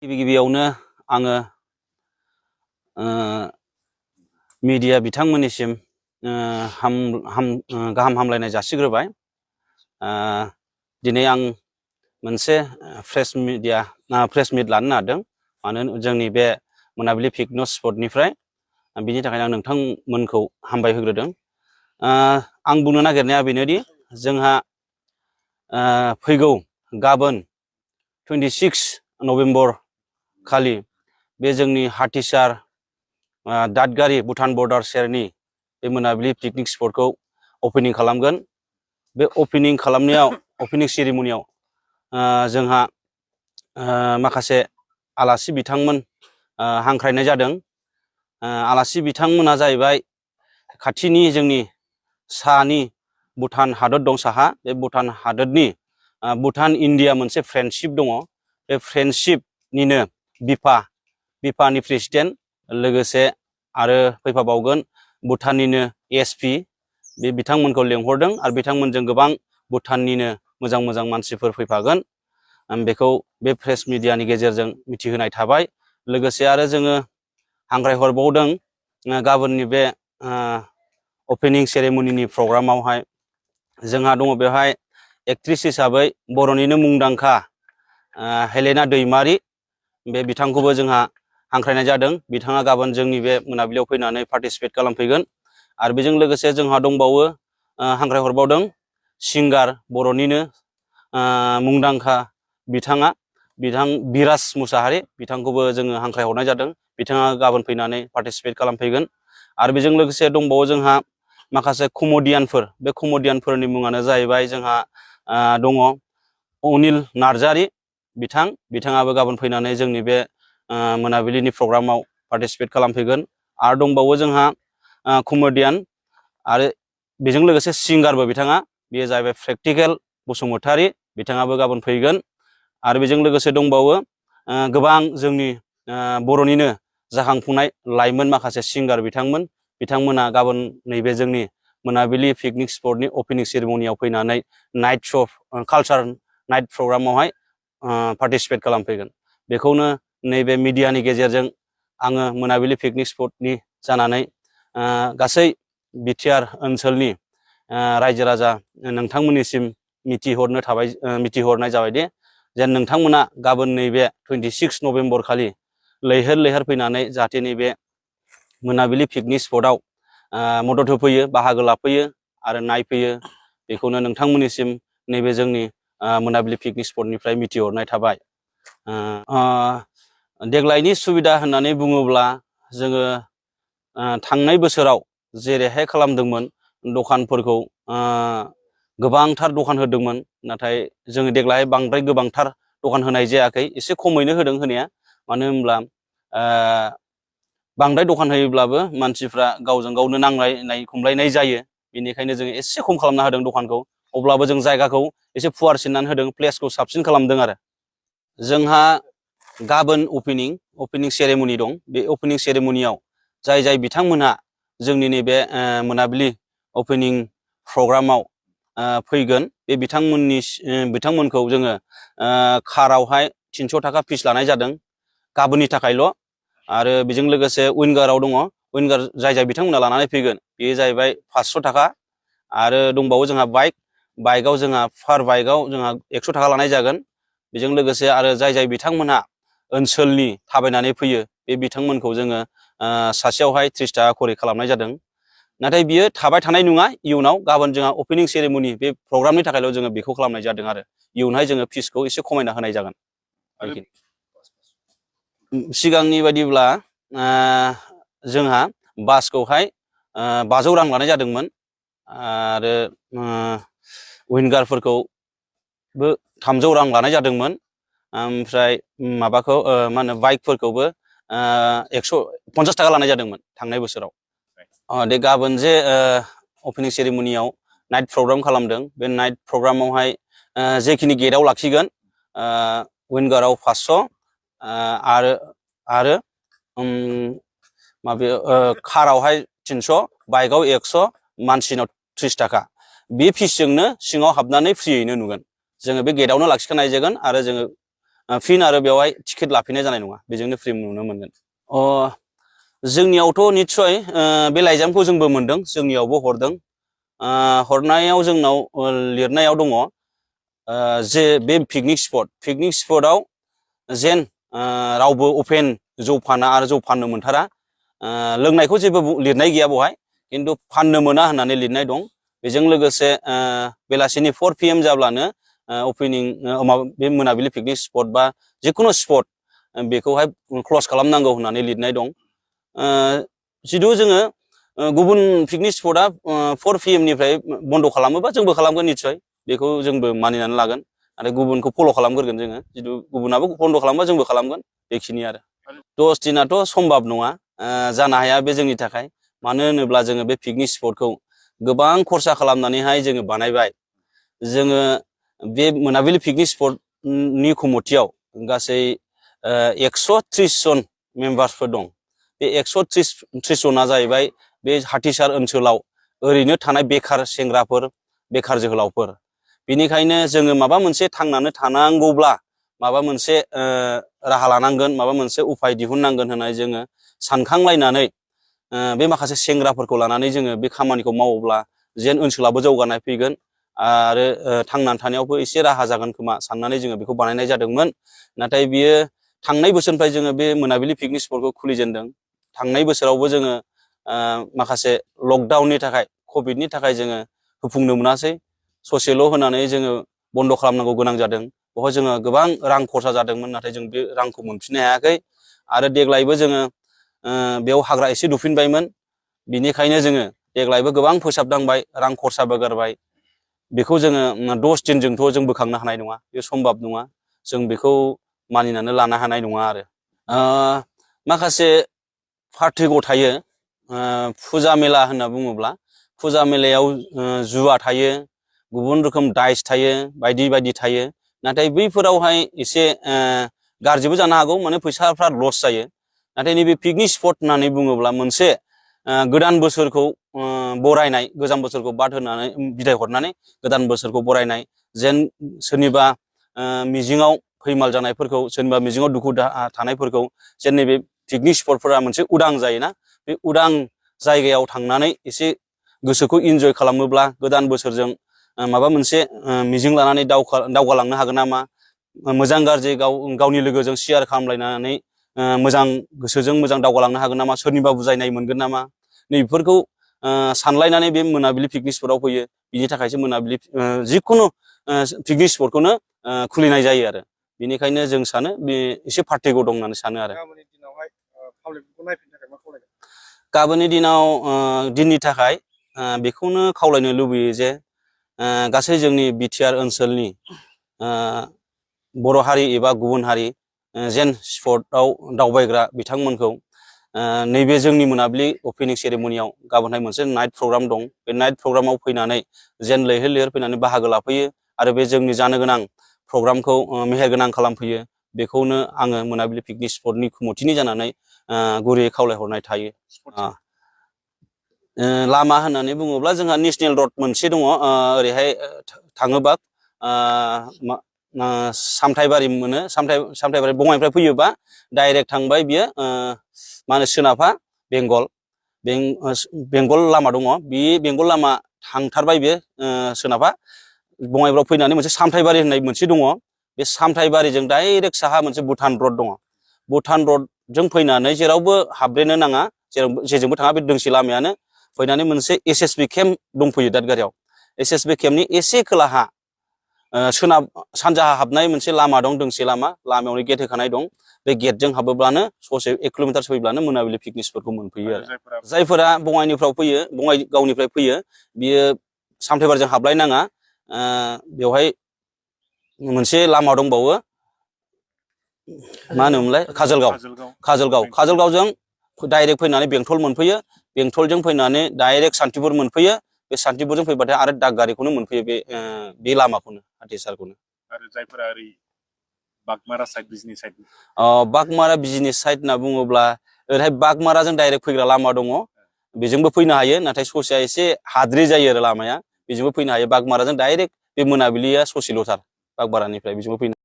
गिबि-गिबियावनो आङो मिडिया बिथांमोननिसिम गाहाम हामलायनाय जासिग्रोबाय। दिनै आं मोनसे प्रेस मिट लानो नागिरदों, मानो जोंनि बे मोनाबिलि पिकनिक स्पटनिफ्राय। बिनि थाखायनो आं नोंथांमोनखौ हामबाय होग्रोदों। आं बुंनो नागिरनाया बेनोदि जोंहा फैगौ गाबोन 26 नभेम्बर खालि बे जोंनि हाथिसार दादगारि भुटान बर्डार सेरनि बे मोनाबिलि पिकनिक स्पटखौ अपेनिं खालामगोन। बे अपेनिं सेरेमनियाव जोंहा माखासे आलासि बिथांमोन हांख्रायनाय जादों। आलासि बिथांमोना जाहैबाय खाथिनि जोंनि साहानि भुटान हादर दं साहा, बे भुटान हादरनि भुटान इन्डिया मोनसे फ्रेन्डशिप दङ। बे फ्रेन्डशिपनिनो बिफानि प्रेसिडेन्ट, लोगोसे आरो फैफाबावगोन भुटाननिनो एसपि, बे बिथांमोनखौ लेंहरदों आरो बिथांमोनजों गोबां भुटाननिनो मोजां मोजां मानसिफोर फैफागोन। बेखौ बे प्रेस मिडियानि गेजेरजों मिथिहोनाय थाबाय। लोगोसे आरो जोङो हांख्रायहरबावदों गाबोननि बे अपेनिं सेरेमनिनि प्रग्रामावहाय जोंहा दङ बेवहाय एक्ट्रिस हिसाबै बर'निनो मुंदांखा हेलेना दैमारि, बे बिथांखौबो जोंहा हांख्रायनाय जादों। बिथाङा गाबोन जोंनि बे मोनाबिलियाव फैनानै पार्टिसिपेट खालामफैगोन। आरो बेजों लोगोसे जोंहा दंबावो हांख्रायहरबावदों सिंगार, बर'निनो मुंदांखा बिथां बिराज मुसाहारि, बिथांखौबो जोङो हांख्रायहरनाय जादों। बिथाङा गाबोन फैनानै पार्टिसिपेट खालामफैगोन। आरो बेजों लोगोसे दंबावो जोंहा माखासे कमेडियानफोर। बे कमेडियानफोरनि मुङानो जाहैबाय जोंहा दङ अनिल नार्जारि, बिथाङाबो गाबोन फैनानै जोंनि बे मोनाबिलिनि प्रग्रामाव पार्टिसिपेट खालामफैगोन। आरो दंबावो जोंहा कमेडियान आरो बेजों लोगोसे सिंगारबो बिथाङा, बेयो जाहैबाय प्रेक्टिकेल बसुमतारी, बिथाङाबो गाबोन फैगोन। आरो बेजों लोगोसे दंबावो गोबां जोंनि बर'निनो जाखांफुनाय लाइमोन माखासे सिंगार बिथांमोना गाबोन नैबे जोंनि मोनाबिलि पिकनिक स्पटनि अपेनिं सेरेमनियाव फैनानै नाइट श' कालचार नाइट प्रग्रामावहाय पार्टिसिपेट खालामफैगोन। बेखौनो नैबे मिडियानि गेजेरजों आङो मोनाबिलि पिकनिक स्पटनि जानानै गासै बिटिआर ओनसोलनि रायजो राजा नोंथांमोननिसिम मिथिहरनाय जाबायदि जेन नोंथांमोना गाबोन नैबे 26 नभेम्बर खालि लैहोर लैहोर फैनानै जाहाथे नैबे मोनाबिलि पिकनिक स्पटआव मदद होफैयो, बाहागो लाफैयो आरो नायफैयो, बेखौनो नोंथांमोननिसिम नैबे जोंनि मोनाबिलि पिकनिक स्पटनिफ्राय मिथिहरनाय थाबाय। देग्लायनि सुबिदा होननानै बुङोब्ला जोङो थांनाय बोसोराव जेरैहाय खालामदोंमोन, दखानफोरखौ गोबांथार दखान होदोंमोन, नाथाय जोङो देग्लाय बांद्राय गोबांथार दखान होनाय जायाखै, एसे खमैनो होदों होनाया। मानो होनब्ला बांद्राय दखान होयोब्लाबो मानसिफ्रा गावजों गावनो नांलायनाय खमलायनाय जायो, बेनिखायनो जों एसे खम खालामना होदों दखानखौ। अब्लाबो जों जायगाखौ एसे फुवारसिननानै होदों, प्लेसखौ साबसिन खालामदों। आरो जोंहा गाबोन अपेनिं सेरेमनि दं। बे अपेनिं सेरेमनियाव जाय बिथांमोनहा जोंनि नैबे मोनाबिलि अपेनिं प्रग्रामाव फैगोन, बे बिथांमोनखौ जोङो कारावहाय 300 थाखा फिस लानाय जादों गाबोननि थाखायल'। आरो बेजों लोगोसे उइंगाराव दङ, उइंगार जाय बिथांमोना लानानै फैगोन बेयो जाहैबाय 500 थाखा। आरो दंबावो जोंहा बाइकआव जोंहा पार बाइकआव जोंहा 100 थाखा लानाय जागोन। बेजों लोगोसे आरो जाय बिथांमोनहा ओनसोलनि थाबायनानै फैयो, बे बिथांमोनखौ जोङो सासेयावहाय 30 थाखा खरि खालामनाय जादों। नाथाय बियो थाबाय थानाय नङा, इयुनाव गाबोन जोंहा अपेनिं सेरेमनि बे प्रग्रामनि थाखायल' जोङो बेखौ खालामनाय जादों। आरो इयुनहाय जोङो फिसखौ एसे खमायना होनाय जागोन। सिगांनि बायदिब्ला जोंहा बासखौहाय 500 रां लानाय जादोंमोन, आरो उइंगारफोरखौबो 300 रां लानाय जादोंमोन। ओमफ्राय माबाखौ मा होनो बाइकफोरखौबो 150 थाखा लानाय जादोंमोन थांनाय बोसोराव। दे गाबोन जे अपेनिं सेरेमनियाव नाइट प्रग्राम खालामदों, बे नाइट प्रग्रामावहाय जेखिनि गेटआव लाखिगोन, उइंगाराव 500 आरो माबायाव कारावहाय 300, बाइकआव 100, मानसिनाव 30 थाखा। बे फिसजोंनो सिङाव हाबनानै फ्रियैनो नुगोन। जोङो बे गेटआवनो लाखिखानाय जागोन, आरो जोङो फिन आरो बेवहाय टिकेट लाफिननाय जानाय नङा बेजोंनो फ्रि नुनो मोनगोन जोंनियावथ' निस्सय बे लाइजामखौ जोंबो मोनदों जोंनियावबो हरदों हरनायाव जोंनाव लिरनायाव दङ जे बे पिकनिक स्पटआव जेन रावबो अपेन जौ फाना आरो जौ फाननो मोनथारा लोंनायखौ जेबो लिरनाय गैया बेवहाय खिन्थु फाननो मोना होननानै लिरनाय दं बेजों लोगोसे बेलासिनि 4 PM जाब्लानो अपेनिं बे मोनाबिलि पिकनिक स्पट बा जिखुनु स्पट बेखौहाय क्ल'ज खालामनांगौ होननानै लिरनाय दं जितु जोङो गुबुन पिकनिक स्पटआ 4 PM निफ्राय बन्द' खालामोबा जोंबो खालामगोन निस्सय बेखौ जोंबो मानिनानै लागोन आरो गुबुनखौ फल' खालामग्रोगोन जोङो जितु गुबुनाबो बन्द' खालामबा जोंबो खालामगोन बेखिनि आरो 10 दिनाथ' सम्भब नङा जानो हाया बे जोंनि थाखाय मानो होनोब्ला जोङो बे पिकनिक स्पटखौ गोबां खरसा खालामनानैहाय जोङो बानायबाय जोङो बे मोनाबिलि पिकनिक स्पटनि कमिटियाव गासै 130 जन मेम्बार्सफोर दं बे 130 जना जाहैबाय बे हाथिसार ओनसोलाव ओरैनो थानाय बेखार सेंग्राफोर बेखार जोहोलावफोर बेनिखायनो जोङो माबा मोनसे थांनानै थानांगौब्ला माबा मोनसे राहा लानांगोन माबा मोनसे उफाय दिहुननांगोन होननानै जोङो सानखांलायनानै बे माखासे सेंग्राफोरखौ लानानै जोङो बे खामानिखौ मावोब्ला जेन ओनसोलाबो जौगानाय फैगोन आरो थांनानै थानायावबो एसे राहा जागोन खोमा साननानै जोङो बेखौ बानायनाय जादोंमोन नाथाय बियो थांनाय बोसोरनिफ्राय जोङो बे मोनाबिलि पिकनिक स्पटखौ खुलिजेनदों थांनाय बोसोरावबो जोङो माखासे लकडाउननि थाखाय कभिडनि थाखाय जोङो होफुंनो मोनासै ससेल' होनानै जोङो बन्द' खालामनांगौ गोनां जादों बेवहाय जोङो गोबां रां खरसा जादोंमोन नाथाय जों बे रांखौ मोनफिननो हायाखै आरो देग्लायबो जोङो बेयाव हाग्रा एसे दुफिनबायमोन बिनिखायनो जोङो देग्लायबो गोबां फोसाबनांबाय रां खरसाबो गारबाय बेखौ जोङो 10 दिनजोंथ' जों बोखांनो हानाय नङा बे सम्भब नङा जों बेखौ मानिनानै लानो हानाय नङा आरो माखासे पार्टिगौ थायो फुजा मेला होनना बुङोब्ला फुजा मेलायाव जुवा थायो गुबुन रोखोम दाइस थायो बायदि बायदि थायो नाथाय बैफोरावहाय एसे गाज्रिबो जानो हागौ माने फैसाफ्रा लस जायो नाथाय नैबे पिकनिक स्पट होननानै बुङोब्ला मोनसे गोदान बोसोरखौ बरायनाय गोजाम बोसोरखौ बाद होनानै बिदाय हरनानै गोदान बोसोरखौ बरायनाय जेन सोरनिबा मिजिङाव फैमाल जानायफोरखौ सोरनिबा मिजिङाव दुखु थानायफोरखौ जेन नैबे पिकनिक स्पटफोरा मोनसे उदां जायोना बे उदां जायगायाव थांनानै एसे गोसोखौ इन्जय खालामोब्ला गोदान बोसोरजों माबा मोनसे मिजिं लानानै दावगालांनो हागोन नामा मोजां गाज्रि गावनि लोगोजों शेयार खालामलायनानै मोजां गोसोजों मोजां दावगालांनो हागोन नामा सोरनिबा बुजायनाय मोनगोन नामा नैफोरखौ सानलायनानै बे मोनाबिलि पिकनिक स्पटआव फैयो बिनि थाखायसो मोनाबिलि जिखुनु पिकनिक स्पटखौनो खुलिनाय जायो आरो बेनिखायनो जों सानो बे एसे पार्टिगौ दं होननानै सानो आरो गाबोननि दिनाव दिननि थाखाय बेखौनो खावलायनो लुबैयो जे गासै जोंनि बिटिआर ओनसोलनि बर' हारि एबा गुबुन हारि जेन स्पटआव दावबायग्रा बिथांमोनखौ नैबे जोंनि मोनाबिलि अपेनिं सेरेमनियाव गाबोनहाय मोनसे नाइट प्रग्राम दं बे नाइट प्रग्रामाव फैनानै जेन लैहोर लैहोर फैनानै बाहागो लाफैयो आरो बे जोंनि जानो गोनां प्रग्रामखौ मेहेरगोनां खालामफैयो बेखौनो आङो मोनाबिलि पिकनिक स्पटनि कमिटिनि जानानै गुरैयै खावलायहरनाय थायो लामा होननानै बुङोब्ला जोंहा नेशनेल रड मोनसे दङ ओरैहाय थाङोबा सामथायबारि मोनो सामथायबारि बङाइनिफ्राय फैयोबा डाइरेक्ट थांबाय बियो मा होनो सोनाबहा बेंगल लामा दङ बे बेंगल लामा थांथारबाय बियो सोनाबहा बङाइफ्राव फैनानै मोनसे सामथायबारि होननाय मोनसे दङ बे सामथायबारिजों डाइरेक्ट साहा मोनसे भुटान रड दङ भुटान रडजों फैनानै जेरावबो हाबद्रेनो नाङा जेजोंबो थाङा बे दोंसे लामायानो फैनानै मोनसे एसएसबि केम्प दंफैयो दादगारियाव एसएसबि केम्पनि एसे खोलाहा सोनाब सानजाहा हाबनाय मोनसे लामा दं दोंसे लामायावनो गेट होखानाय दं बे गेटजों हाबोब्लानो ससे 1 किल'मिटारसो फैब्लानो मोनाबिलि पिकनिक स्पटखौ मोनफैयो आरो जायफोरा बङाइनिफ्राय फैयो बङाइ गावनिफ्राय फैयो बियो सामथायबारिजों हाबलायनाङा बेवहाय मोनसे लामा दंबावो मा होनोमोनलाय काजलगावजों डाइरेक्ट फैनानै बेंटल मोनफैयो बेंटलजों फैनानै डाइरेक्ट सान्तिपुर मोनफैयो बे सान्तिपुरजों फैबाथाय आरो दादगारिखौनो मोनफैयो बे लामाखौनो हाथिसारखौनो आरो जायफोरा ओरै बागमारा बिजनि साइड होनना बुङोब्ला ओरैहाय बागमाराजों डाइरेक्ट फैग्रा लामा दङ बेजोंबो फैनो हायो नाथाय ससेया एसे हाद्रि जायो आरो लामाया बेजोंबो फैनो हायो बागमाराजों डाइरेक्ट बे मोनाबिलिया ससेल'थार बागमारानिफ्राय बेजोंबो फैनो